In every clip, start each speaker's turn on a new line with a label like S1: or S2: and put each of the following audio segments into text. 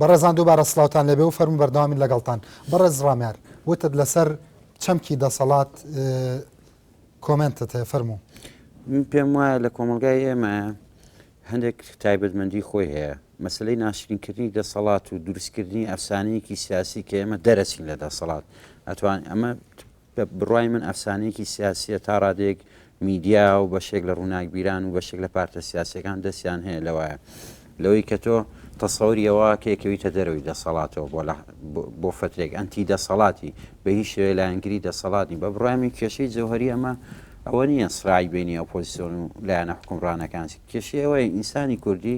S1: بەڕێزان دووبارە سڵاوتان لێبێ و فەرموو بەردەوامین لەگەڵتان. بەڕێز ڕامیار وتت لەسەر چەمکی دەسەڵات کۆمێنتت هەیە فەرموو.
S2: من پێم وایە لە کۆمەڵگای ئێمە هەندێک تایبەتمەندی خۆی هەیە مەسلەی ناشرینکردنی دەسەڵات و دروستکردنی ئەفسانەیەکی سیاسی کە ئێمە دەرەچین لە دەسەڵات ئەتوان ئەمە بە بڕوای من ئەفسانەیەکی سیاسیە تا ڕادەیەک میدیا و بەشێک لە ڕووناکبیران و بەشێک لە پارتە سیاسیەکان دەستیان هەیە لەوایە لەوەی کە تۆ تەسەوری ئەوە کێکەویتە دەرەوەی دەسەڵاتەوە بۆ لە بۆ فترێک ئەنتی دەسەڵاتی بە هیچ شێوەیە لایەنگری دەسەڵات نی بە بڕوای من کێشەی جەوهەری ئەمە ئەوە نییە سرای بینی ئۆپۆزیسیۆن و لایەنە حکومڕانەکان کێشەی ئەوەیە ئینسانی کوردی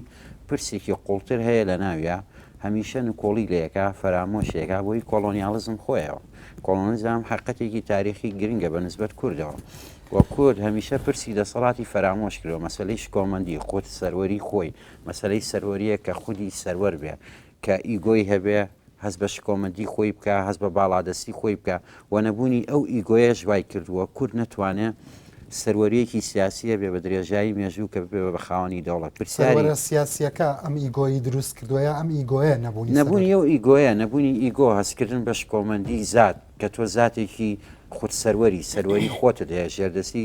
S2: پرسێکی قوڵتر هەیە لە ناویا هەمیشە نکۆڵی لێکا فەرامۆشێکا بۆی کۆڵۆنیاڵزم خۆیەوە کۆڵۆنیزام حەقەتێکی تاریخی گرنگە بە نسبەت کوردەوە و کورد هەمیشە پرسی دەسەڵاتی فەرامۆش کردوە، مەسەلەی شکۆمەندی، خود سەروەری خۆی، مەسەلەی سەروەرییە کە خودی سەروەر بێ، کە ئیگۆی هەبێ، هەست بە شکۆمەندی خۆی بکا، هەست بە باڵادەستی خۆی بکا و نەبوونی ئەو ئیگۆیەش وای کردووە کورد نەتوانێ سەروەرییەکی سیاسی هەبێ بە درێژایی مێژوو کە ببێ بە خاوەنی دەوڵەت. پرسیاری.
S1: سەروەرە سیاسییەکە ئەم ئیگۆی دروست کردووە یا ئەم ئیگۆیە نەبوونی
S2: سەروەری؟ نەبوونی ئەو ئیگۆیە، نەبوونی ئیگۆ، هەستکردن بە شکۆمەندی زات، کە تۆ زاتێکی خود سەروەری، سەروەری خۆتت هەیە، ژێردەستی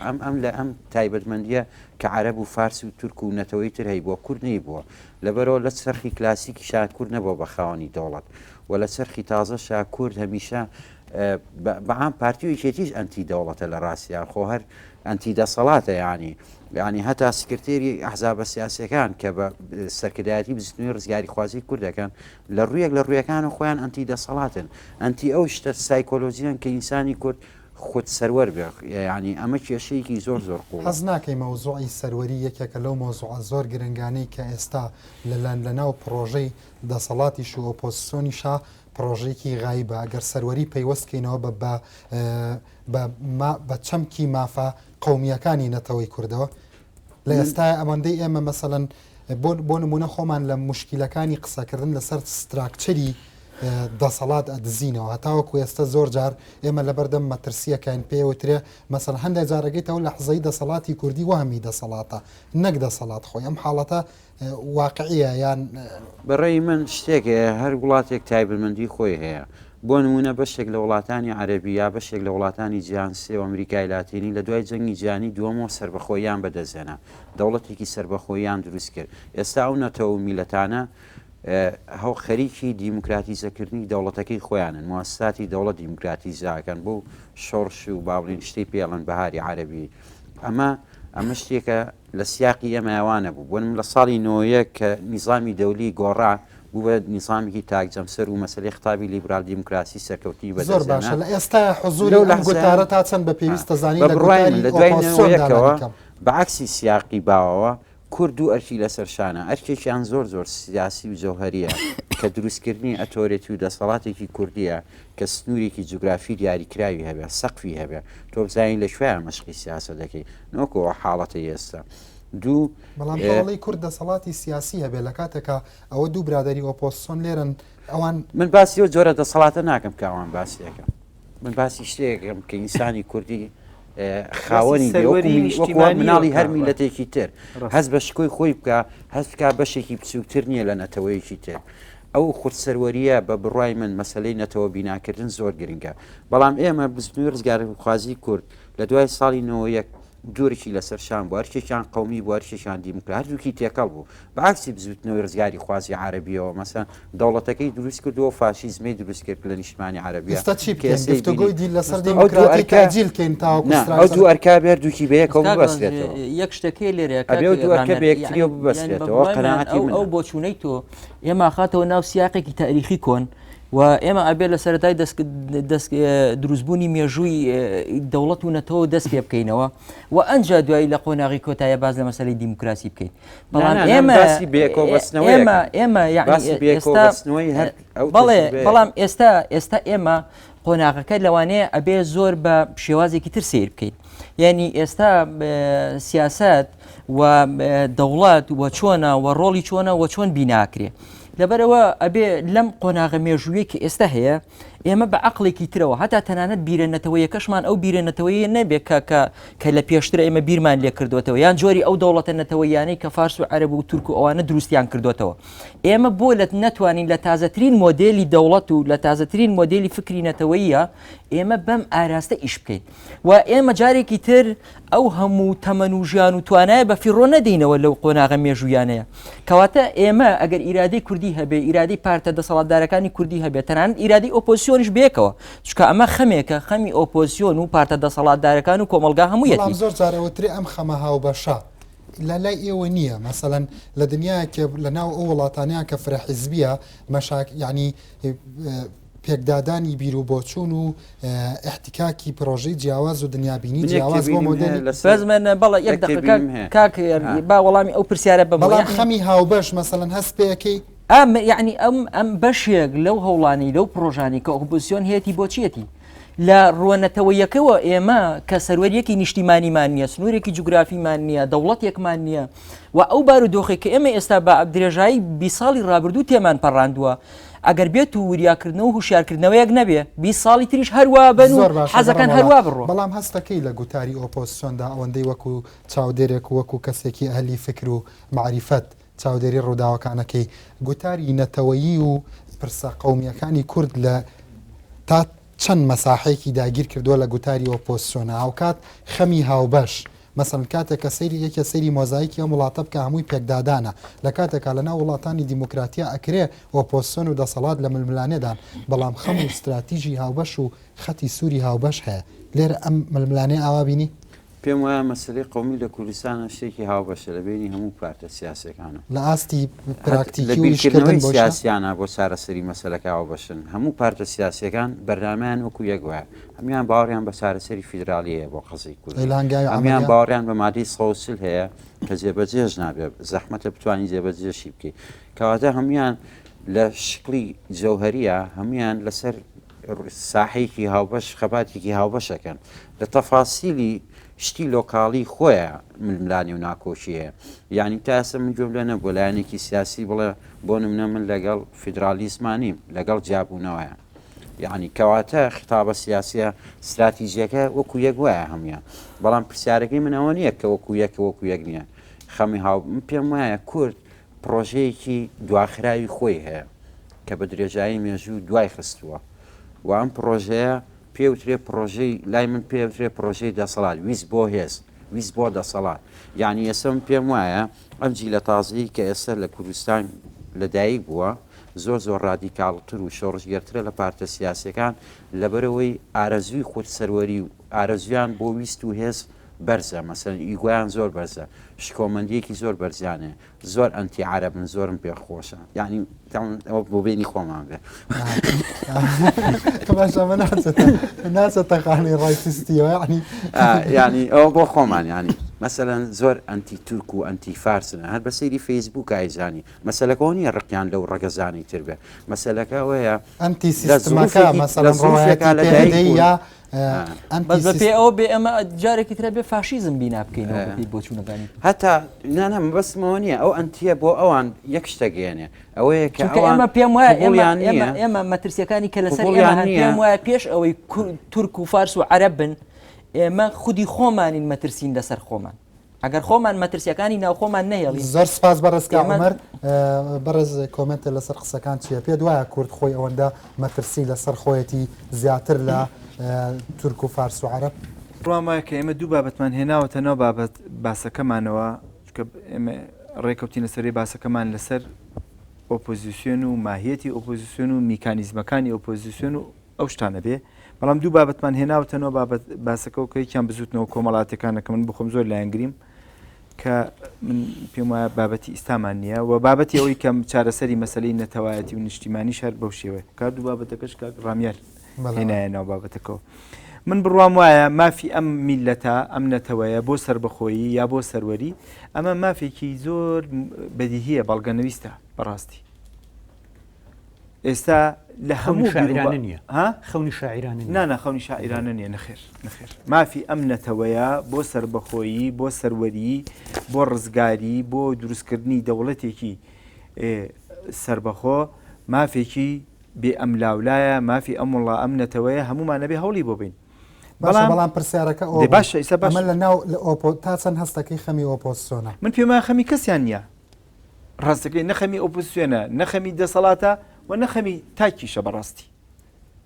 S2: ئەم ئەم لە ئەم تایبەتمەندییە کە عەرەب و فارس و تورک و نەتەوەی تر هەیبووە کورد نەیبووە. لەبەرئەوە لە چەرخی کلاسیکیشا کورد نەبووە بە خاوەنی دەوڵەت و لە چەرخی تازەشا کورد هەمیشە بە عام پارتی و یەکێتیش ئەنتی دەوڵەتە لە ڕاستیا خۆ هەر ئەنتی دەسەڵاتە یانی یانی هەتا سکرتێری ئەحزابە سیاسەکان کە بە سەرکردایەتی بزوتنەوەی ڕزگاریخوازی کوردەکەن لە ڕوویەک لە ڕوویەکان خۆیان ئەنتی دەسەڵاتن ئەنتی ئەو شتە سایکۆلۆژیان کە ئینسانی کورد خود سەروەر بێ یانی ئەمە کێشەیەکی زۆر زۆر قوڵە.
S1: حەز ناکەی مەوزوعی سەروەری یەکێکە لەو مەوزوعە زۆر گرنگانەی کە ئێستا لە لە ناو پڕۆژەی دەسەڵاتیش و ئۆپۆزسیۆنیشا پڕۆژەیەکی غایبە ئەگەر سەروەری پەیوەست کەینەوە بە بە بە ما بە چەمکی مافە قەومییەکانی نەتەوەی کوردەوە لە ئێستایا ئەوەندەی ئێمە مەسەلەن بۆ بۆ نموونە خۆمان لە موشکیلەکانی قسەکردن لەسەر ستراکچەری دەسەڵات ئەدزینەوە هەتاوەکو ئێستا زۆر جار ئێمە لەبەردەم مەترسیەکەین پێوترێ مەسەلەن هەندێک جار ئەگەیتەوە لەحزەی دەسەڵاتی کوردی وەهمی دەسەڵاتە نەک دەسەڵات خۆی ئەم حاڵەتە واقعیە یان.
S2: بە ڕێی من شتێک هەیە هەر وڵاتێک تایبەتمەندی خۆی هەیە بۆ نموونە بەشێک لە وڵاتانی عەرەبی یا بەشێک لە وڵاتانی جیهان سێ و ئەمریکای لاتینی لە دوای جەنگی جیهانی دووەمەوە سەربەخۆییان بەدەستهێنا دەوڵەتێکی سەربەخۆییان دروست کرد ئێستا ئەو نەتەوە و میلەتانە هەو خەریکی دیموکراتیزەکردنی دەوڵەتەکەی خۆیانن موسساتی دەوڵەت دیموکراتیزەکەن بۆ شۆڕش و با بڵێین شتەی پێڵن بەهاری عەرەبی ئەمە ئەمە شتێکە لە سیاقی ئێمە وا نەبوو. بۆ نموونە لە ساڵی 91 کە نیزامی دەولی گۆڕا، بوو بە نیزامێکی تاک جەمسەر و مەسەلەی خیتابی لیبرال دیموکراسی سەرکەوتنی
S1: زۆر بەدەست باشە. هێنا. لە ئێستایا حزووری لەو ئەم
S2: لەحزەیە
S1: گوتارە تا چەند بە پێویست دەزانی
S2: بە
S1: لە
S2: بڕوای من
S1: گوتاری
S2: لە دوای
S1: ئۆپۆزسیۆندا
S2: نەوەیەکەوە
S1: لانیکەم؟
S2: بە عەکسی سیاقی باوەوە کورد دوو ئەرکی لەسەر شانە، ئەرکێکیان زۆر زۆر سیاسی و جەوهەرییە کە دروستکردنی ئەتۆرێتی و دەسەڵاتێکی کوردییە کە سنوورێکی جوگرافی دیاریکراوی هەبێ، سەقفی هەبێ، تۆ بزانی لە کوێیا مەشقی سیاسەت دەکەی، نەوەکو ئەو حاڵەتەی ئێستا. دوو.
S1: بەڵام تۆ ئەڵێی کورد دەسەڵاتی سیاسی هەبێ، لە کاتێکا ئەوە دوو برادەری ئۆپۆزسۆن لێرەن ئەوان.
S2: من باسی ئەو جۆرە دەسەڵاتە ناکەم کە ئەوان باسی ئەکەن. من باسی شتێکم کە ئینسانی کوردی خاوەنی مناڵی هەر میلەتێکی تر هەست بە شکۆی خۆی بکە هەست بکە بەشێکی بچووکتر نییە لە نەتەوەیەکی تر ئەو خودسەروەریە بە بڕای من مەسلەی نەتەوە بیناکردن زۆر گرنگە بەڵام ئێمە بزنوی ڕزگارخوازی کورد لە دوای ساڵی 91 دوورکی لەسەر شان بوو ئەرکێکیان قەومی بوو ئەرکێکیان دیموکرا هەردووکی تێکەڵ بوو بە عەکسی بزووتنەوەی ڕزگاری خوازی عەرەبیەوە مەسەن دەوڵەتەکەی دروست کردووە فاشیزمەی دروست کرد لە نیشتمانی عەرەبیە
S1: ئێستا چی بکەین گفتوگۆی دیل لەسەر دیموکراتی تەئجیل کەین تاوەکو
S2: ئەو دوو ئەرکە بێ هەردووکی بەیەکەوە ببەسترێتەوە
S3: یەک شتەکەی لێرە
S2: ئەبێ ئەو دوو ئەرکە بە یەکتریەوە ببەسترێتەوە قەناعەتی منە
S3: ئەو بۆچوونەی تۆ ئێمە خاتەوە ناو سیاقێکی تاریخی کۆن و ئێمە ئەبێ لە سەرەتای دەست دروستبوونی مێژووی دەوڵەت و نەتەوە دەست پێ بکەینەوە و ئەنجا دوایی لە قۆناغی کۆتایە باز لە مەسەلەی دیموکراسی بکەین بەڵام ئێمە ئێمە ئێمە بەڵێ بەڵام ئێستا ئێستا ئێمە قۆناغەکە لەوانەیە ئەبێ زۆر بە شێوازێکی تر سیر بکەین یعنی ئێستا سیاست و دەوڵەت و چۆنە و ڕۆڵی چۆنە و چۆن بیناکرێ لەبەرەوە ئەبێ لەم قۆناغە مێژوویە کە ئێستا هەیە ئێمە بە عەقڵێکی ترەوە هەتا تەنانەت بیرە نەتەوەیەکەشمان ئەو بیرە نەتەوەیە نەبێ کە کە کە لە پێشتر ئێمە بیرمان لێ کردوێتەوە یان جۆری ئەو دەوڵەتە نەتەوەیانەی کە فارس و عەرەب و تورک و ئەوانە دروستیان کردوێتەوە ئێمە بۆ لە نەتوانین لە تازەترین مۆدێلی دەوڵەت و لە تازەترین مۆدێلی فکری نەتەوەیە ئێمە بەم ئاراستە ئیش بکەین و ئێمە جارێکی تر ئەو هەموو تەمەن و ژیان و توانایە بە فیڕۆ نەدەینەوە لەو قۆناغە مێژوویانەیە. کەواتە ئێمە ئەگەر ئیرادەی کوردی هەبێ، ئیرادەی پارتە دەسەڵاتدارەکانی کوردی هەبێ، تەنانەت ئیرادەی ئۆپۆزسیۆنیش بەیەکەوە، چونکە ئەمە خەمێکە، خەمی ئۆپۆزسیۆن و پارتە دەسەڵاتدارەکان و کۆمەڵگا هەموویەتی.
S1: بەڵام زۆر جار ئەوترێ ئەم خەمە هاوبەشە لە لای ئێوە نییە. مەسەلەن لە دنیایەکێ لە ناو ئەو وڵاتانەیان کە فرە حیزبییە مەشاک یانی پێکدادانی بیروبۆچوون و ئیحتیکاکی پرۆژەی جیاواز و دنیابینی جیاواز بۆ مۆدێلی
S3: بەس من بەڵێ یەک دەقیقە کاک با وەڵامی ئەو پرسیارە بەم
S1: بەڵام خەمی هاوبەش مەسەلەن هەست پێ ئەکەی؟
S3: ئەم یعنی ئەم ئەم بەشێک لەو هەوڵانی لەو پرۆژانی کە ئۆپۆزیسیۆن هەیەی بۆچیەتی لە ڕووە نەتەوەیەکەوە ئێمە کە سەروەریەکی نیشتیمانیمان نییە سنوورێکی جوگرافیمان نییە دەوڵەتێکمان نییە و ئەو بارودۆخێک کە ئێمە ئێستا بە درێژایی 20 ساڵی ڕابردوو تێمان پەڕاندووە ئەگەر بێت و وریاکردنەوە و هوشیارکردنەوەیەک نەبێ 20 ساڵی تریش هەروا بن و
S1: زۆر باشە
S3: حەزەکەن
S1: گەڕامەوە
S3: هەروا بڕۆ.
S1: بەڵام هەستەکەی لە گوتاری ئۆپۆزسیۆندا ئەوەندەی وەکو چاودێرێک و وەکو کەسێکی ئەهلی فکر و مەعریفەت چاودێری ڕووداوەکانەکەی گوتاری نەتەوەیی و پرسە قەومییەکانی کورد لە تا چەند مەساحەیەکی داگیر کردووە لە گوتاری ئۆپۆزسیۆنا هاوکات خەمی هاوبەش مەسەلەن کاتێک کە سەیری یەکێ سەیری مۆزایکی ئەم وڵاتە بکا هەمووی پێکدادانە لە کاتێکا لە ناو وڵاتانی دیموکراتیا ئەکرێ ئۆپۆزسۆن و دەسەڵات لە ململانێدان بەڵام خەم و ستراتیژی هاوبەش و خەتی سووری هاوبەش هەیە لێرە ئەم ململانێ ئاوا بینی؟
S2: پێم وایە مەسەلەی قەومی لە کوردستانا شتێکی هاوبەشە لە بەینی هەموو پارتە سیاسیەکانە.
S1: لە ئاستی
S2: لە
S1: پراکتیکی و ئیشکردن
S2: بیرکردنەوەی
S1: بۆشە؟
S2: سیاسیانە بۆ چارەسەری مەسەلەکە هاوبەشن. هەموو پارتە سیاسیەکان بەرنامەیان وەکو یەک وایە. هەموویان باوەڕیان بە چارەسەری فیدراڵی هەیە بۆ قەزیەی
S1: ئەی
S2: کوردی.
S1: لە هەنگاوی
S2: هەموویان
S1: عەمەلیا؟
S2: باوەڕیان بە مادەی 140 هەیە کە جێبەجێش نابێ، زەحمەتە بتوانی جێبەجێشی بکەی. کەواتە هەموویان لە شکڵی جەوهەریە هەموویان لەسەر ساحەیەکی هاوبەش خەباتێکی هاوبەش ئەکەن. لە تەفاسیلی شتی لۆکاڵی خۆیە ململانێ و ناکۆکی هەیە. یانی تا ئێستا من گوێم لێ نەبووە لایەنێکی سیاسی بڵێ بۆ نمونە من لەگەڵ فیدراڵیزما نیم، لەگەڵ جیابوونەوەیە. یعنی کەواتە خیتابە سیاسیە ستراتیژیەکە وەکو یەک وایە هەمویان. بەڵام پرسیارەکەی من ئەوە نییە کە وەکو یەکە وەکو یەک نییە. خەمی هاو من پێم وایە کورد پڕۆژەیەکی دواخراوی خۆی هەیە کە بە درێژایی مێژوو دوای خستووە و ئەم پڕۆژەیە پێوترێ پڕۆژەی لای من پێوترێ پڕۆژەی دەسەڵات ویست بۆ هێز ویست بۆ دەسەڵات یعنی ئێستا من پێم وایە ئەم جیلە تازەی کە ئێستا لە کوردستان لەدایک بووە زۆر زۆر ڕادیکاڵتر و شۆڕشگێرترە لە پارتە سیاسیەکان لەبەرەوەی ئارەزووی خود سەروەری و ئارەزویان بۆ ویست و هێز بەرزە مەسەلەن ئیگۆیان زۆر بەرزە شکۆمەندیەکی زۆر بەرزیان هەیە زۆر ئەنتی عەرەبن زۆرم پێ خۆشە یعنی ئەوە بۆ بینی خۆمان بێ
S1: باشە ئەمە ناچێتە ناچێتە خانەی ڕایسیستیەوە یعنی
S2: یعنی ئەوە بۆ خۆمان یعنی مەسەلەن زۆر ئەنتی تورک و ئەنتی فارسن هەر بە سەیری فەیسبوک ئایزانی مەسەلەکە نییە ڕقیان لەو ڕەگەزانی تر بێ مەسەلەکە ئەوەیە
S1: ئەنتی سیستمەکە مەسەلەن ڕەوایەتی پێدەی یا
S3: بەس بەپێی ئەوە بێ ئێمە جارێکی ترە بێ فاشیزم بینا بکەینەوە بەپێی بۆچوونەکانی
S2: هەتا نانا مەبەستمەوە نییە ئەو ئەنتیە بۆ ئەوان یەک شتە گەیەنێ ئەوەیە کە
S3: چونکە
S2: ئەوان
S3: ئێمە پێم وایە ئێمە
S2: قبوڵیان
S3: ئێمە
S2: نییە
S3: ئێمە مەترسیەکانی کە لەسەر ئێمە
S2: قبوڵیان
S3: هەن
S2: نییە
S3: پێم وایە پێش ئەوەی تورک و فارس و عەرەب بن ئێمە خودی خۆمانین مەترسین لەسەر خۆمان ئەگەر خۆمان مەترسیەکانی ناوخۆمان نەهێڵین
S1: زۆر سپاس بەڕێز کاک
S3: ئێمە
S1: عومەر. بەڕێز کۆمێنتت لەسەر قسەکان چییە؟ پێت وایە کورد خۆی ئەوەندە مەترسی لەسەر خۆیەتی زیاتر لە تورک و فارس و عەرەب؟
S4: بڕوام وایە کە ئێمە دوو بابەتمان هێناوەتە ناو بابەت باسەکەمانەوە، چونکە ئێمە ڕێکەوتین لەسەر باسەکەمان لەسەر ئۆپۆزیسیۆن و ماهیەتی ئۆپۆزیسیۆن و میکانیزمەکانی ئۆپۆزیسیۆن و ئەو شتانە بێ، بەڵام دوو بابەتمان هێناوەتە ناو بابەت باسەکەوە کە یەکیان بزووتنەوە کۆمەڵاتیەکانە کە من بخۆم زۆر لایەنگریم کە من پێم وایە بابەتی ئیستامان نییە و بابەتی ئەوەی کەم چارەسەری مەسلەی نەتەوایەتی و نیشتیمانیش هەر بەو شێوەیە کار دوو بابەتەکەش کاک ڕامیار هێنایە ناو بابەتەکەەوە. من بڕوام وایە مافی ئەم میلەتە ئەم نەتەوەیە بۆ سربەخۆیی یا بۆ سەروەری ئەمە مافێکی زۆر بەدیهیە بەڵگەنەویستە بەڕاستی ئێستا لە هەموو
S5: شاعیرانە نییە
S4: ها
S5: خەونی شاعیرانە نییە
S4: نا نا خەونی شاعیرانە نییە نەخێر نەخێر مافی ئەم نەتەوەیە بۆ سەربەخۆیی بۆ سەروەری بۆ ڕزگاری بۆ دروستکردنی دەوڵەتێکی سربەخۆ مافێکی بێ ئەملاولایە، مافی ئەم وڵا ئەم نەتەوەیە، هەموومان ئەبێ هەوڵی بۆ بەین.
S1: باشە
S4: بەڵام
S1: بەڵام پرسیارەکە ئەوە
S4: دەی
S1: بوو
S4: باشە ئیستا
S1: ئەمە
S4: باشە.
S1: لە ناو لە ئۆپۆ تا چەند هەستەکەی خەمی ئۆپۆزسیۆنە؟
S4: من پێم وایە خەمی کەسیان نییە. ڕاستەکەی نە خەمی ئۆپۆزسیۆنە، نە خەمی دەسەڵاتە و نە خەمی تاکیشە بەڕاستی.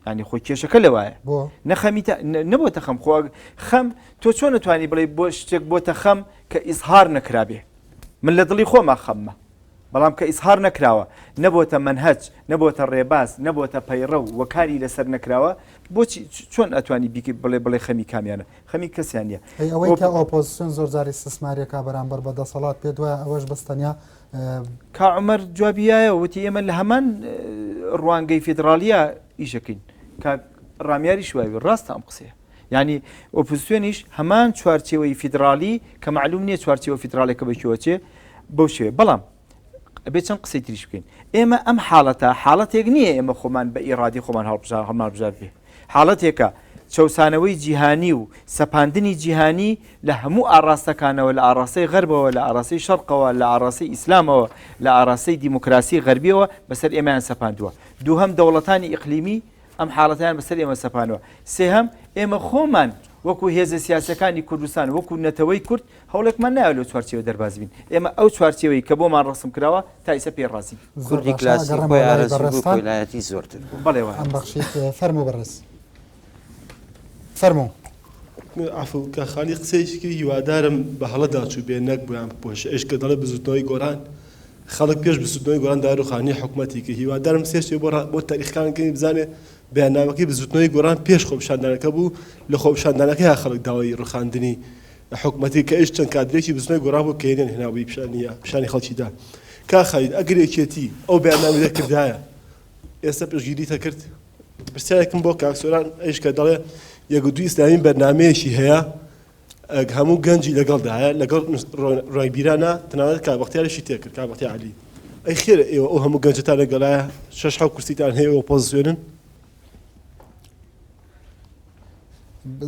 S4: یانی خۆ کێشەکە لەوایە.
S1: بۆ؟
S4: نە خەمی تا نەبۆتە خەم خۆ خەم تۆ چۆن ئەتوانی بڵێی بۆ شتێک بۆتە خەم کە ئیزهار نەکرابێ. من لە دڵی خۆما خەممە. بەڵام کە ئیزهار نەکراوە، نەبۆتە مەنهەج، نەبۆتە ڕێباز، نەبۆتە پەیڕەو و کاری لەسەر نەکراوە، بۆچی چۆن ئەتوانی بیکەی بڵێ بڵێ خەمی کامیانە؟ خەمی کەسیان نییە.
S1: ئەی ئەوەی کە ئۆپۆزسیۆن زۆر جار ئیستسماری ئەکا بەرامبەر بە دەسەڵات پێت وایە ئەوەش بەس تەنیا
S4: کا عومەر جوابی یایەوە وتی ئێمە لە هەمان ڕوانگەی فیدڕاڵییە ئیش ئەکەین. کاک ڕامیاریش وای وت. ڕاستە ئەم قسەیە. یانی ئۆپۆزسیۆنیش هەمان چوارچێوەی فیدراڵی کە مەعلوم نییە چوارچێوە فیدراڵەکە بە کوێوە چێ بەو شێوەیە. بەڵام ئەبێ چەند قسەی تریش بکەین. ئێمە ئەم حاڵەتە حاڵەتێک نییە ئێمە خۆمان بە ئیرادی خۆمان هەڵبژار هەڵمانبژارد بێ. حاڵەتێکە چەوسانەوەی جیهانی و سەپاندنی جیهانی لە هەموو ئاڕاستەکانەوە لە ئاڕاستەی غەربەوە لە ئاڕاستەی شەرقەوە لە ئاڕاستەی ئیسلامەوە لە ئاڕاستەی دیموکراسی غەربیەوە بەسەر ئێمەیان سەپاندووە. دووهەم دەوڵەتانی ئیقلیمی ئەم حاڵەتەیان بەسەر ئێمە سەپانوە. سێهەم، ئێمە خۆمان وەکو هێزە سیاسیەکانی کوردستان، وەکو نەتەوەی کورد هەوڵێکمان نایە لەو چوارچێوە دەرباز بین. ئێمە ئەو چوارچێوەی کە بۆمان ڕەسم کراوە تا ئیسە پێی ڕازین.
S1: زۆر
S2: کوردی
S1: باشە،
S2: کلاسیک
S1: ئەگەڕێمەوە
S2: خۆی
S1: لای
S2: ئارەزوو بوو
S1: بەڕێزتان.
S2: کۆیلایەتی زۆرتر بوو.
S4: بەڵێ وایە.
S1: ئەم بەخشیت فەرموو بەڕێز. فەرموو.
S5: عەفو کاک خالی قسەیەکی کرد هیوادارم بە هەڵەدا چووبێ نەک بۆیان بپۆشێ ئەویش کە دەڵێ بزوتنەوەی گۆران خەڵک پێش بزوتنەوەی گۆران داروخانی حکومەتی کرد هیوادارم سێ شتێ بۆ بۆ تاریخکان کەی بزانێ بەیاننامەکەی بزوتنەوەی گۆران پێش خۆپیشاندانەکە بوو لە خۆپیشاندانەکەیا خەڵک داوای ڕوخاندنی حکومەتی کە ئەویش چەند کادرێکی بزوتنەوەی گۆران بوو کە هێنیان هێنابووی پیشانی پیشانی خەڵکی دا کاک خالید ئەگەر یەکێتی ئەو بەیاننامەی دەرکردایە ئێستا پشتگیریت دەکرد؟ پرسیارێکم بۆ کاک سۆران ئەویش کە دەڵێ یەکگرتووی ئیسلامی بەرنامەیەکی هەیە هەموو گەنجی لەگەڵدایە لەگەڵ ڕۆناکبیرانە تەنانەت کاک بەختیاریشی تێکرد کاک بەختیار عەلی ئەی خێرە ئێوە ئەو هەموو گەنجتان لەگەڵایە شەش حەو کورسیتان هەیە ئۆپۆزسیۆنن؟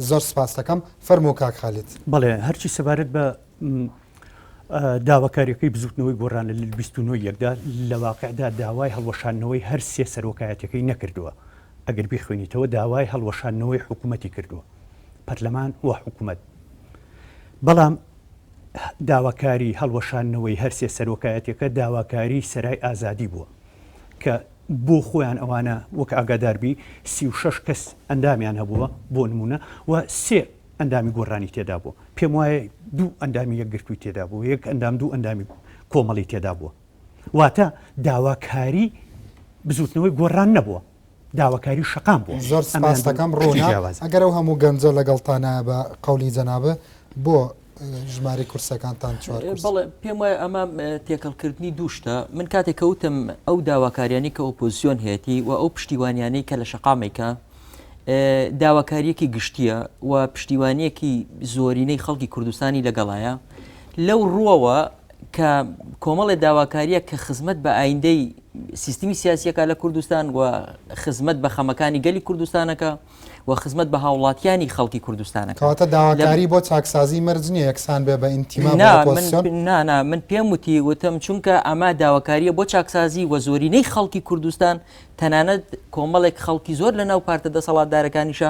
S1: زۆر سپاس دەکەم فەرموو کاک خالید.
S6: بەڵێ هەرچی سەبارەت بە داواکاریەکەی بزوتنەوەی گۆڕان لە 29 یەکدا لە واقعدا داوای هەڵوەشاندنەوەی هەر سێ سەرۆکایەتەکەی نەکردووە ئەگەر بیخوێنیتەوە داوای هەڵوەشاندنەوەی حکوومەتی کردووە پەرلەمان و حکوومەت بەڵام داواکاری هەڵوەشاندنەوەی هەرسێ سەرۆکایەتەکە داواکاری سەرای ئازادی بووە کە بۆ خۆیان ئەوانە وەک ئاگاداربی 36 کەس ئەندامیان هەبووە بۆ نمونە و سێ ئەندامی گۆڕانی تێدا بووە پێم وایە دوو ئەندامی یەکگرتووی تێدا بوو یەک ئەندام دوو ئەندامی کۆمەڵی تێدا بووە واتە داواکاری بزوتنەوەی گۆڕان نەبووە داواکاری شەقام بووە.
S1: زۆر
S6: ئەمەیان
S1: سپاست دەکەم
S6: دوو شتی
S1: ڕوونە.
S6: جیاوازە.
S1: ئەگەر ئەو هەموو گەنجە لەگەڵتانایە بە قەولی جەنابت بۆ ژمارەی کورسەکانتان چوار کورسی؟
S3: بەڵێ پێم وایە ئەمە تێکەڵکردنی دوو شتە. من کاتێک کە وتم ئەو داواکاریانەی کە ئۆپۆزسیۆن هەیەتی و ئەو پشتیوانیانەی کە لە شەقامێکە داواکارییەکی گشتییە و پشتیوانییەکی زۆرینەی خەڵکی کوردستانی لەگەڵایە لەو ڕووەوە کە کۆمەڵێ داواکارییە کە خزمەت بە ئایندەی سیستمی سیاسیەکە لە کوردستان و خزمەت بە خەمەکانی گەلی کوردستانەکە و خزمەت بە هاوڵاتیانی خەڵکی کوردستانەکە.
S1: کەواتە داواکاری بۆ چاکسازی مەرج نییە یەکسان بێ بە ئینتیما بۆ ئۆپۆزسیۆن؟
S3: نا نا من پێم وتی وتم چونکە ئەمە داواکاریە بۆ چاکسازی و زۆرینەی خەڵکی کوردستان تەنانەت کۆمەڵێک خەڵکی زۆر لە ناو پارتە دەسەڵاتدارەکانیشە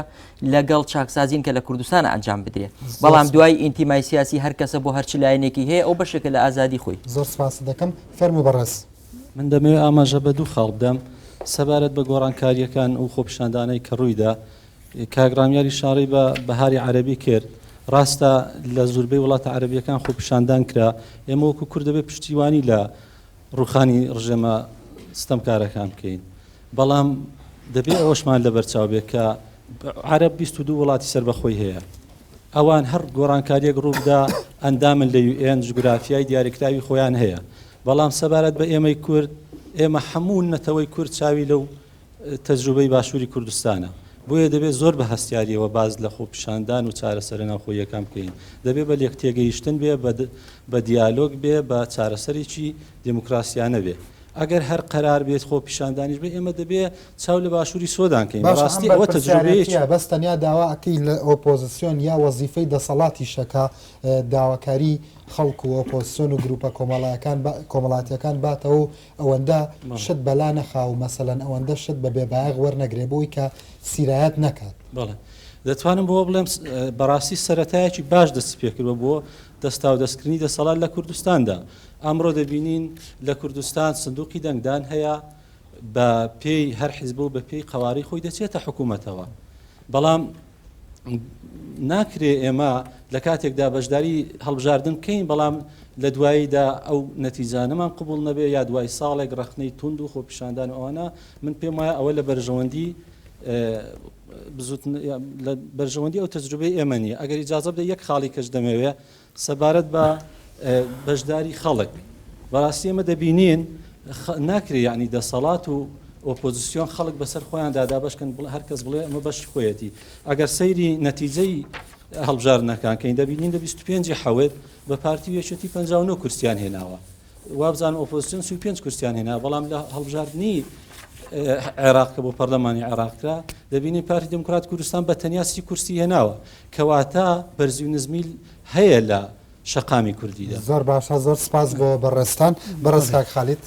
S3: لەگەڵ چاکسازین کە لە کوردستان ئەنجام بدرێ بەڵام دوای ئینتیمای سیاسی هەر کەسە بۆ هەرچ لایەنێکی هەیە ئەو بەشێکە لە ئازادی خۆی.
S1: زۆر سپاست دەکەم. فەرموو بەڕێز.
S7: من دەمەوێت ئاماژە بە دوو خاڵ بدەم سەبارەت بە گۆڕانکارییەکان و خۆپیشاندانەی کە ڕوویدا. کاک ڕامیار ئیشارەی بە بەهاری عەرەبی کرد. ڕاستە لە زوربەی وڵاتە عەرەبییەکان خۆپیشاندان کرا. ئێمە وەکو کورد دەبێت پشتیوانی لە ڕووخانی ڕژێمە ستەمکارەکان بکەین. بەڵام دەبێ ئەوەشمان لەبەرچاو بێ کە عەرەب 22 وڵاتی سەربەخۆی هەیە. ئەوان هەر گۆڕانکارییەک ڕووبدا ئەندامن لە یوئێن، جوگرافیای دیاریکراوی خۆیان هەیە. بەڵام سەبارەت بە ئێمەی کورد، ئێمە هەموو نەتەوەی کورد چاوی لەو تەجروبەی باشووری کوردستانە. بۆیە دەبێت زۆر بە هەستیارییەوە باس لە خۆپیشاندان و چارەسەرە ناوخۆییەکان بکەین. دەبێت بە لێکتێگەیشتن بێ، بە دیالۆگ بێ، بە چارەسەرێکی دێموکراسیانە بێ. ئەگەر هەر قەرار بێت خۆپیشاندانیش بێ ئێمە دەبێ چاو لە باشووری سۆدان کەین.
S1: باشە ئەم
S7: بەڕاستی ئەوە تەجروبەیەکی.
S1: بەرپرسیارێتیە بەس تەنیا داوا ئەکەی لە ئۆپۆزسیۆن یا وەزیفەی دەسەڵاتیشە کە داواکاری خەڵک و ئۆپۆزسیۆن و گروپە کۆمەڵایەکان کۆمەڵاتیەکان باتەوە و ئەوەندە شت بەلا نەخا و مەسەلەن ئەوەندە شت بە بێ بایەخ وەرنەگرێ بۆی کە سیرایەت نەکات.
S7: بەڵێ دەتوانم بەوە بڵێم بەڕاستی سەرەتایەکی باش دەستی پێکردوە بۆ دەستاودەستکردنی دەسەڵات لە کوردستاندا. ئەمڕۆ دەبینین لە کوردستان سندوقی دەنگدان هەیە بە پێی هەر حیزب و بە پێی قەوارەی خۆی دەچێتە حکوومەتەوە. بەڵام ناکرێ ئێمە لە کاتێکدا بەشداری هەڵبژاردن بکەین بەڵام لە دواییدا ئەو نەتیجانەمان قبوڵ نەبێ یا دوای ساڵێک ڕەخنەی توند و خۆپیشاندان و ئەوانە من پێم وایە ئەوە لە بەرژەوەندی لە بەرژەوەندی ئەو تەجروبەی ئێمە نییە ئەگەر ئیجازە بدە یەک خاڵی کەش دەمەوێ سەبارەت بە بەشداری خەڵک بەڕاستی ئێمە دەبینین ناکرێ یعنی دەسەڵات و ئۆپۆزیسیۆن خەڵک بەسەر خۆیاندا دابەشکەن هەر کەس بڵێ ئەمە بەشی خۆیەتی ئەگەر سەیری نەتیجەی هەڵبژاردنەکان کەین دەبینین لە 25 حەوت بە پارتی و یەکێتی 59 کورسیان هێناوە وابزانم ئۆپۆزیسیۆن 35 کورسیان هێنا بەڵام لە هەڵبژاردنی عێراق کە بۆ پەرلەمانی عێراق کرا دەبینین پارتی دیموکرات کوردستان بە تەنیا سی کورسی هێناوە کەواتە بەرزی و نزمی هەیە لە شەقامی کوردیدا.
S1: زۆر باشە زۆر سپاس بۆ بەڕێزتان بەڕێز کاک خالید.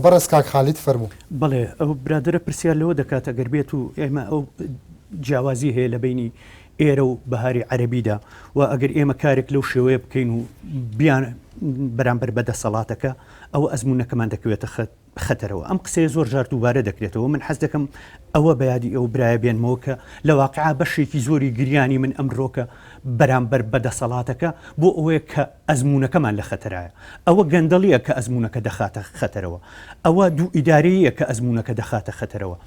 S1: بەڕێز کاک خالید فەرموو.
S6: بەڵێ ئەو برادەرە پرسیار لەوە دەکات ئەگەر بێت و ئێمە ئەو جیاوازی هەیە لە بەینی ئێرە و بەهاری عەرەبیدا و ئەگەر ئێمە کارێک لەو شێوەیە بکەین و بیان بەرامبەر بە دەسەڵاتەکە ئەوە ئەزموونەکەمان دەکەوێتە خەت خەتەرەوە. ئەم قسەیە زۆر جار دووبارە دەکرێتەوە. من حەز دەکەم ئەوە بە یادی ئەو برایە بێنمەوە کە لە واقیعا بەشێکی زۆری گریانی من ئەمرۆکە بەرامبەر بە دەسەڵاتەکە بۆ ئەوەیە کە ئەزموونەکەمان لە خەتەرایە. ئەوە گەندەڵییە کە ئەزموونەکە دەخاتە خەتەرەوە. ئەوە دوو ئیدارەییە کە ئەزموونەکە دەخاتە خەتەرەوە.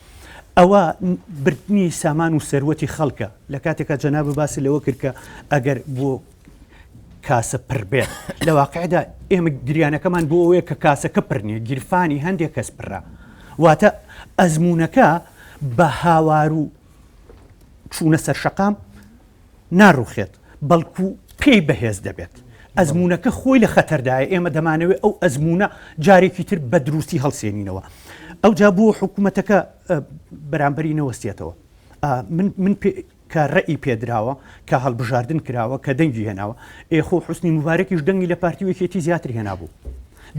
S6: ئەوە بردنی سامان و سەروەتی خەڵکە. لە کاتێکا جەنابت باست لەوە کرد کە ئەگەر بۆ کاسە پڕ بێت لە واقعدا ئێمە گریانەکەمان بۆ ئەوەیە کە کاسەکە پڕ نییە گیرفانی هەندێک کەس پڕە واتە ئەزمونونەکە بە هاوار و چوونە سەر شەقام ناڕوخێت بەڵکو پێی بەهێز دەبێت ئەزمونونەکە خۆی لە خەتەردایە ئێمە دەمانەوێت ئەو ئەزمونە جارێکی تر بە دروستی هەڵسێنینەوە ئەو جا بۆ حکوومەتەکە بەرامبەری نەوەستێتەوە من من کە رەئی پێدراوە، کە هەڵبژاردن کراوە، کە دەنگی هێناوە. ئێ خۆ حوسنی موبارەکیش دەنگی لە پارتی و یەکێتی زیاتر هێنابوو.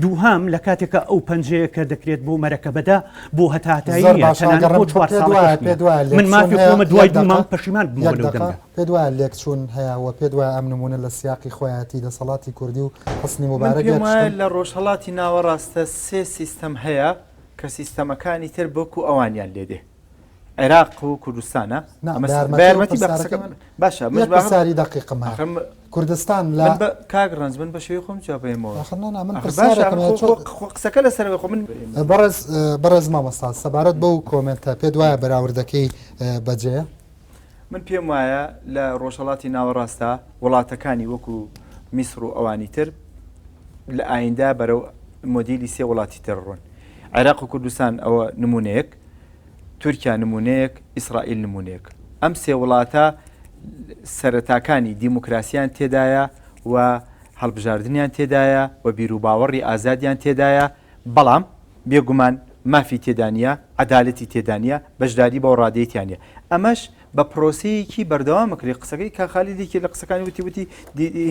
S6: دووهەم، لە کاتێکا ئەو پەنجەیە کە دەکرێت بۆ مەرەکەبەدە بۆ هەتاهەتایی
S1: زۆر
S6: نییە،
S1: باشە
S6: تەنانەت
S1: ئەگەڕێم
S6: بۆ چوار
S1: پێت
S6: ساڵەکەش
S1: وایە
S6: نییە.
S1: پێت وایە
S6: من
S1: لێکچوون
S6: مافی
S1: هەیە
S6: خۆمە دوای
S1: یەک
S6: دوو
S1: دەقە
S6: مانگ پەشیمان ببمەوە
S1: یەک
S6: لەو
S1: دەقە
S6: دەنگە.
S1: پێت وایە لێکچوون هەیە و پێت وایە ئەم نموونە لە سیاقی خۆیەتی دەسەڵاتی کوردی و حوسنی
S4: من
S1: موبارەک
S4: پێم
S1: یەک
S4: وایە
S1: شتن؟
S4: لە ڕۆژهەڵاتی ناوەڕاستە سێ سیستەم هەیە کە سیستەمەکانی تر وەکو ئەوانیان لێ دێ. عێراق و کوردستانە
S1: نا،
S4: ئەمە
S1: بە
S4: س-
S1: یارمەتی
S4: بە
S1: ئەو
S4: یارمەتی بە
S1: پرسیارەکەی
S4: قسەکە
S1: من
S4: باشە من
S1: یەک
S4: با-
S1: پرسیاری دەقیقم هەیە
S4: ئاخر م-
S1: کوردستان لە
S4: من بە کاک ڕەنج من بە شێوەی خۆم جواب بەیەمەوە
S1: ئاخر نا نا من
S4: ئاخر باشە
S1: پرسیارێکم
S4: ئاخر
S1: هەیە
S4: خۆ
S1: چۆن
S4: خۆ خۆ قسەکە لەسەرەوە خۆ من
S1: بەڕێز بەڕێز مامۆستا سەبارەت بەو کۆمێنتە پێت وایە بەراوردەکەی بەجێیە؟
S4: من پێم وایە لە ڕۆژهەڵاتی ناوەڕاستە وڵاتەکانی وەکو میسر و ئەوانی تر لە ئایندە بەرەو مۆدیلی سێ وڵاتی تر ڕۆن عێراق و کوردستان ئەوە نمونەیەک تورکیا نموونەیەک، ئیسرائیل نموونەیەک. ئەم سێ وڵاتە سەرەتاکانی دیموکراسیان تێدایە و هەڵبژاردنیان تێدایە و بیروباوەڕی ئازادیان تێدایە، بەڵام بێگومان مافی تێدا نییە، عەدالەتی تێدا نییە، بەشداری بەو ڕادەیەی تیا نییە. ئەمەش بە پرۆسەیەکی بەردەوام ئەکرێ، قسەکەی کاک خالید یەکێ لە قسەکانی وتی وتی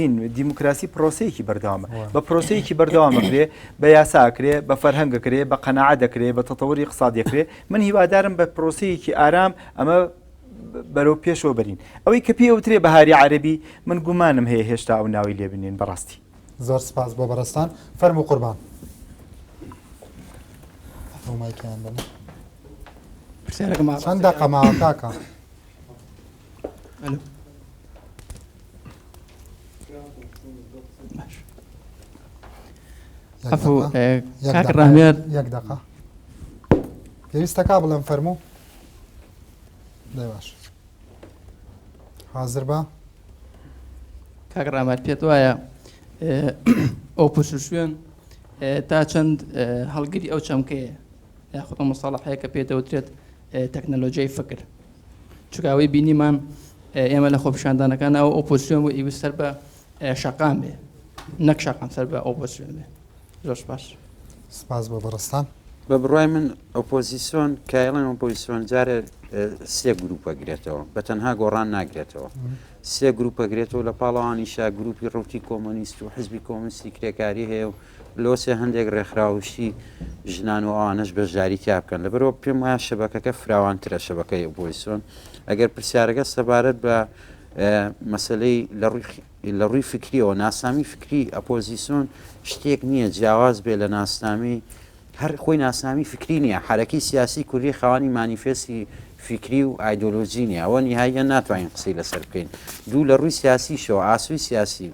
S4: هین دیموکراسی پرۆسەیەکی بەردەوامە، بە پرۆسەیەکی بەردەوام ئەکرێ، بە یاسا ئەکرێ، بە فەرهەنگ ئەکرێ، بە قەناعەت ئەکرێ، بە تەتەوری ئیقتسادی ئەکرێ، من هیوادارم بە پرۆسەیەکی ئارام ئەمە بەرەو پێشەوە بەرین. ئەوەی کە پێی ئەوترێ بەهاری عەرەبی من گومانم هەیە هێشتا ئەو ناوەی لێ بنێن بەڕاستی.
S1: زۆر سپاس بۆ بەڕێزتان. فەرموو قوربان. ئەو مایکەیان بەنە.
S8: پرسیارەکەم ئاڕاستەی
S1: چەند دەقە ماوە کاکە؟
S8: ئەلو. باش.
S1: یەک
S8: عەفو
S1: دەقە.
S8: ئێ،
S1: یەک
S8: کاک
S1: دەقە.
S8: ڕامیار
S1: یەک دەقە. پێویستەکا بڵێم فەرموو. دەی باش. حازر بە.
S8: کاک ڕامار پێت وایە ئۆپۆزیسیۆن تا چەند هەڵگری ئەو چەمکەیە یاخود ئەو مستەڵەحەیە کە پێ دەوترێت تەکنەلۆژیای فکر چونکە ئەوەی بینیمان ئێمە لە خۆپیشاندانەکان ئەو ئۆپۆزیسیۆن بوو ئیوست سەر بە شەقام بێ نەک شەقام سەر بە ئۆپۆزیسیۆن بێ زۆر سپاس.
S1: سپاس بۆ بەڕێزتان.
S2: بە بڕوای من ئۆپۆزیسۆن کایڵێن ئۆپۆزیسۆن جارێ سێ گروپ ئەگرێتەوە بە تەنها گۆڕان ناگرێتەوە سێ گروپ ئەگرێتەوە لە پاڵەوانیشا گروپی ڕوتی کۆمۆنیست و حزبی کۆمۆنیستی کرێکاری هەیە و لۆسێ هەندێک ڕێکخراوشی ژنان و ئەوانەش بەشداری تیا بکەن لەبەرەوە پێم وایە شەبەکەکە فراوانترە شەبەکەی ئۆپۆزیسۆن ئەگەر پرسیارەکە سەبارەت بە مەسلەی لە ڕووی لە ڕووی فکریەوە ناسنامی فکری ئەپۆزیسۆن شتێک نییە جیاواز بێ لە ناسنامی هەر خۆی ناسنامی فکری نییە حرەکی سیاسی کوردی خاوانی مانیفێستی فکری و ئایدۆلۆژی نییە ئەوە نیهاییە ناتوانین قسەی لەسەر بکەین دوو لە ڕووی سیاسیشەوە ئاسوی سیاسی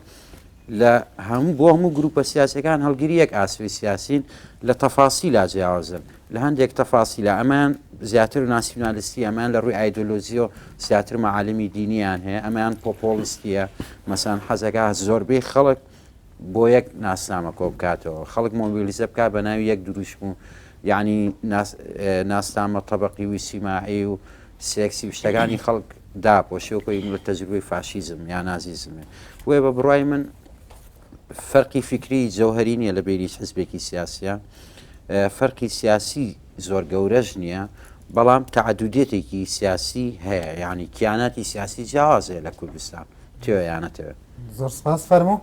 S2: لە هەموو بۆ هەموو گروپە سیاسەکان هەڵگری یەک ئاسوی سیاسین لە تەفاسیلا جیاوازن لە هەندێک تەفاسیلا ئەمان زیاتر ناسیونالیستی ئەمان لە ڕووی ئایدۆلۆژیەوە زیاتر مەعالمی دینیان هەیە ئەمان پۆپۆڵیستیە مەسان حەزەکە زۆربەی خەڵک بۆ یەک ناسنامە کۆ بکاتەوە خەڵک مۆبیلیزە بکات بە ناوی یەک دروشم و یعنی ناسنامە تەبقی و سیماعی و سێکسی و شتەکانی خەڵک داپۆشێ و کۆی لە تەجروبەی فاشیزم یا نازیزمێ بۆیە بە بڕای من فەرقی فیکری جەوهەری نییە لە بەینی هیچ حزبێکی سیاسیە فەرقی سیاسی زۆر گەورەش نییە بەڵام تەعەدودێتێکی سیاسی هەیە یعنی کیاناتی سیاسی جیاواز هەیە لە کوردستان تێوە یان نەتەوێ.
S1: زۆر سپاس فەرموو.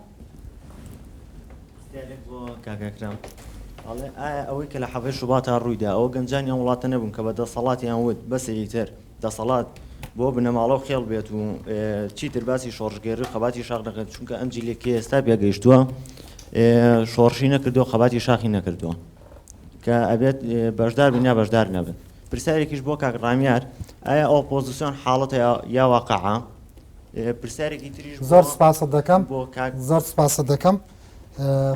S9: پرسیارێک بۆ کاک ئەکرەم ئەڵێ ئایا ئەوەی کە لە حەڤەی شوباتا ڕوویدا ئەوە گەنجانی ئەم وڵاتە نەبوون کە بە دەسەڵاتیان وت بەسە ئیتر دەسەڵات بۆ بنەماڵە و خێڵ بێت و چیتر باسی شۆڕشگێڕی و خەباتی شاخ نەکەن چونکە ئەم جیلێک کە ئێستا پێگەیشتووە شۆڕشی نەکردووە خەباتی شاخی نەکردووە کە ئەبێت بەشدار بن یا بەشدار نەبن پرسیارێکیش بۆ کاک ڕامیار ئایا ئۆپۆزیسیۆن حاڵەتە یا واقعە پرسیارێکی تریش
S1: زۆر سپاست دەکەم زۆر سپاست دەکەم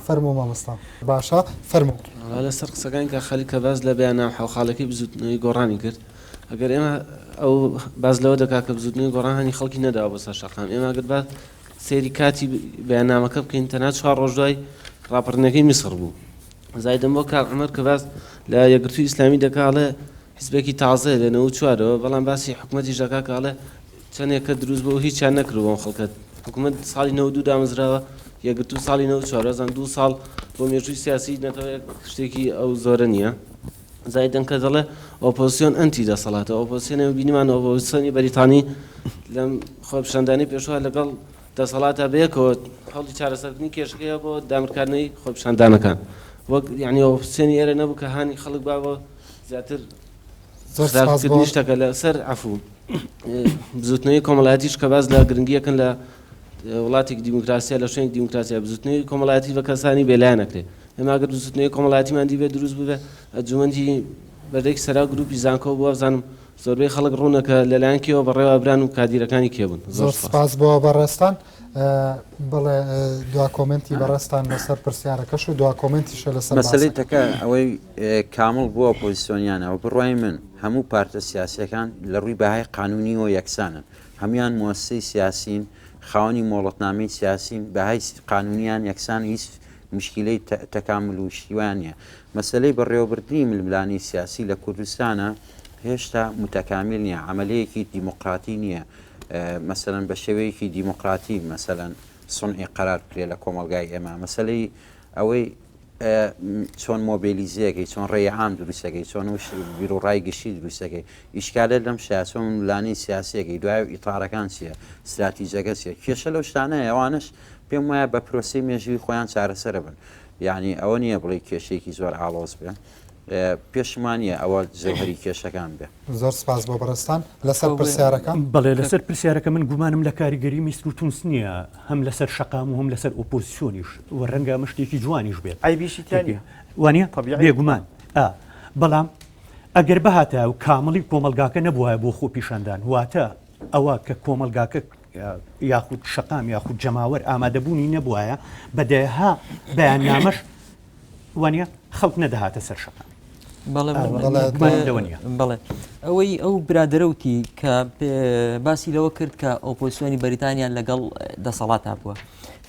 S1: فەرموو مامۆستا. باشە فەرموو.
S10: وەڵا لەسەر قسەکانی کاک خالید کە باس لە بەیاننامە حەوخاڵەکەی بزووتنەوەی گۆڕانی کرد ئەگەر ئێمە ئەو باس لەوە دەکات کە بزووتنەوەی گۆڕان هانی خەڵکی نەداوە بۆ سەر شەقام ئێمە ئەگەر با سەیری کاتی بەیاننامەکە بکەین تەنها چوار ڕۆژ دوای ڕاپەڕینەکەی میسڕ بوو زایدەن بۆ کاک عومەر کە باس لە یەکگرتووی ئیسلامی دەکا ئەڵێ حزبێکی تازەیە لە نەوە چوارەوە بەڵام باسی حکومەتیش دەکا کە ئەڵێ چەندێکە دروست بوو هیچیان نەکردووە بەم خەڵکە حکومەت ساڵی 92 دامەزراوە یەکگرتوو ساڵی 94 وازان دوو ساڵ بۆ مێژووی سیاسی نەتەوەیەک شتێکی ئەو زۆرە نییە زایدن کە دەڵێ ئۆپۆزیسیۆن ئەنتی دەسەڵاتە ئۆپۆزیسیۆن ئێمە بینیمان ئۆپۆزیسیۆنی بەریتانی لەم خۆپیشاندانی پێشوە لەگەڵ دەسەڵاتە بەیەکەوە هەوڵی چارەسەرکردنی کێشەکەیە بۆ دامرکاندنەوەی خۆپیشاندانەکان وەک یعنی ئۆپۆزیسیۆنی ئێرە نەبوو کە هانی خەڵک با بۆ زیاتر
S1: زۆر سپاس بۆ
S10: خراپکردنی شتەکە لەسەر عەفوو بزوتنەوەی کۆمەڵایەتیش کە باس لە گرنگیەکەن لە وڵاتێکی دیموکراسیە لە شوێنێکی دیموکراسیە بزوتنەوەی کۆمەڵایەتی بە کەسانی بێلایەن ئەکرێ ئێمە ئەگەر بزوتنەوەی کۆمەڵایەتیمان دیبێ دروست ببێ ئەنجومەنی بەردێکی سەرا گروپی زانکۆ بووە بزانم زۆربەی خەڵک ڕوونە کە لەلایەن کێوە بەڕێوە بران و کادیرەکانی کێ بوون
S1: زۆر سپاس بۆ بەڕێزتان بڵێ دوا کۆمنتی بەڕێزتان لەسەر پرسیارەکەش و دوا کۆمنتیشە لەسەر
S2: مەسەلەی تەکە ئەوەی کامڵ بووە ئۆپۆزیسیۆنیانەوە بڕوای من هەموو پارتە سیاسیەکان لە ڕووی بەهای قانونیەوە یەکسانن هەموان موەسسەی سیاسین خاوەنی مۆڵەتنامەی سیاسین بەهای قانونیان یەکسان هیچ مشکیلەی تەکامل و شتیوان نییە مەسلەی بەڕێوەبردنی ململانێی سیاسی لە کوردستانە هێشتا متەکامیل نییە عملەیەکی دیموکراتی نییە مەسەلەن بە شێوەیەکی دیموکراتی مەسەلەن سنعی قەرار بکرێت لە کۆمەڵگای ئێمە مەسلەی ئەوەی چۆن مۆبیلیزەکەی چۆن ڕێی عام دروستەکەی چۆن بیرروڕای گشتی دروستەکەی ئیشکالێت لەم شا چۆن ملانی سیاسیەکەی دوای و ئیتارەکان چییە استراتیژەکە چیە کێشە لەو شتانە ئەوانش پێم وایە بە پرۆسی مێژووی خۆیان چارەسەرە بن یعنی ئەوە نییە بڵێ کێشێکی زۆر ئاڵۆز بێ پێشمان نییە ئەوە جەوهەری کێشەکان بێ.
S1: زۆر سپاس بۆ بەڕێزتان. لەسەر پرسیارەکە.
S6: بەڵێ لەسەر پرسیارەکە من گومانم لە کاریگەری میسر و تونس نییە هەم لەسەر شەقام و هەم لەسەر ئۆپۆزیسیۆنیش و ڕەنگە ئەمە شتێکی جوانیش بێت.
S4: عەیبیشی تیا نییە.
S6: وانییە؟
S4: تەبیعی.
S6: بێگومان. ئا بەڵام ئەگەر بهاتایە و کامڵی کۆمەڵگاکە نەبوایە بۆ خۆپیشاندان واتە ئەوە کە کۆمەڵگاکە یاخود شەقام یاخود جەماوەر ئامادەبوونی نەبوایە بە دەیەها بەیاننامەش وانە خەڵک نەدەهاتە سەر شەقام.
S3: بەڵێ ئەوەی ئەو برادەرەوتی کە باسی لەوە کرد کە ئۆپۆزیسیۆنی بەریتانیا لەگەڵ دەسەڵاتا بووە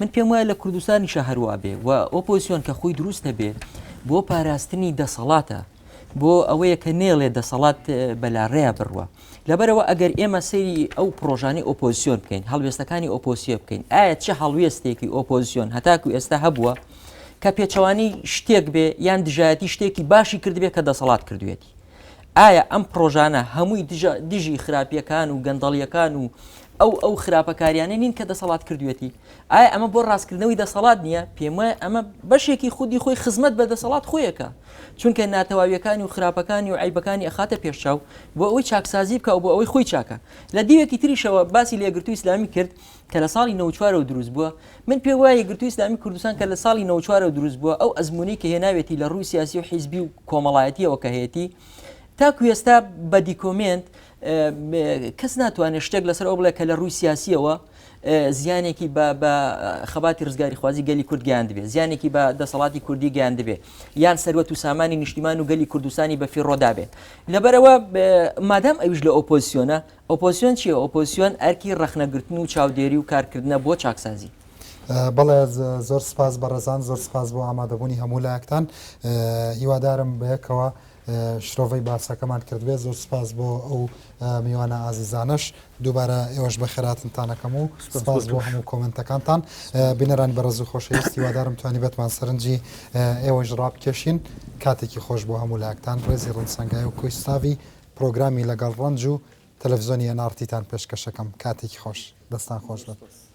S3: من پێم وایە لە کوردستانیشە هەروە بێ و ئۆپۆزیسیۆن کە خۆی دروست نەبێ بۆ پاراستنی دەسەڵاتە بۆ ئەوەیە کە نێڵێ دەسەڵات بەلاڕێیا بڕوە لەبەرەوە ئەگەر ئێمە سەیری ئەو پرۆژانی ئۆپۆزیسیۆن بکەین هەڵوێستەکانی ئۆپۆزیسیۆن بکەین ئایا چه هەڵوێستێکی ئۆپۆزیسیۆن هەتاکو ئێستا هەبووە؟ کە پێچەوانەی شتێک بێ یان دژایەتی شتێکی باشی کردبێ کە دەسەڵات کردوێتی. ئایا ئەم پڕۆژانە هەمووی دژە دژی خراپیەکان و گەندەڵیەکان و ئەو ئەو خراپەکاریانە نین کە دەسەڵات کردوێتی؟ ئایا ئەمە بۆ ڕاستکردنەوەی دەسەڵات نییە؟ پێم وایە ئەمە بەشێکی خودی خۆی خزمەت بە دەسەڵات خۆیەکە چونکە ناتەواویەکانی و خراپەکانی و عیبەکانی ئەخاتە پێشچاو بۆ ئەوەی چاکسازی بکە و بۆ ئەوەی خۆی چاکە لە دیوێکی تریشەوە باسی لە یەکگرتووی ئیسلامی کرد کە لە ساڵی 94 ەوە دروست بووە من پێ وایە یەکگرتووی ئیسلامی کوردستان کە لە ساڵی 94 ەوە دروست بووە ئەو ئەزموونەی کە هێناوێتی لە ڕووی سیاسی و حیزبی و کۆمەڵایەتیەوە کە هەیەتی تاکو ئێستا بە دیکۆمێنت کەس ناتوانێت شتێک لەسەر ئەو بڵێ کە لە ڕووی سیاسیەوە زیانێکی بە خەباتی ڕزگاریخوازی گەلی کورد گەیاندبێ زیانێکی بە دەسەڵاتی کوردی گەیاندبێ یان سەروەت و سامانی نیشتیمان و گەلی کوردستانی بە فیڕۆدا بێ لەبەرەوە مادام ئەویش لە ئۆپۆزیسیۆنە ئۆپۆزیسیۆن چییە؟ ئۆپۆزیسیۆن ئەرکی ڕەخنەگرتن و چاودێری و کارکردنە بۆ چاکسازی.
S1: بەڵێ زۆر سپاس بەڕێزان زۆر سپاس بۆ ئامادەبوونی هەموو لایەکتان هیوادارم بەیەکەوە شرۆڤەی باسەکەمان کردبێت زۆر سپاس بۆ ئەو میوانە ئازیزانەش دووبارە ئێوەش بەخێراتنتان ئەکەم و سپاس بۆ هەموو کۆمنتەکانتان بینەرانی بەڕێز و خۆشەویست هیوادارم توانیبێتمان سەرنجی ئێوەش ڕابکێشین کاتێکی خۆش بۆ هەموو لایەکتان ڕێزی ڕەنج سەنگاوی و کۆیستاوی پرۆگرامی لەگەڵ ڕەنج و تەلەفزیۆنی ئێن ئاڕ تیتان پێشکەشەکەم کاتێکی خۆش دەستان خۆش بێت.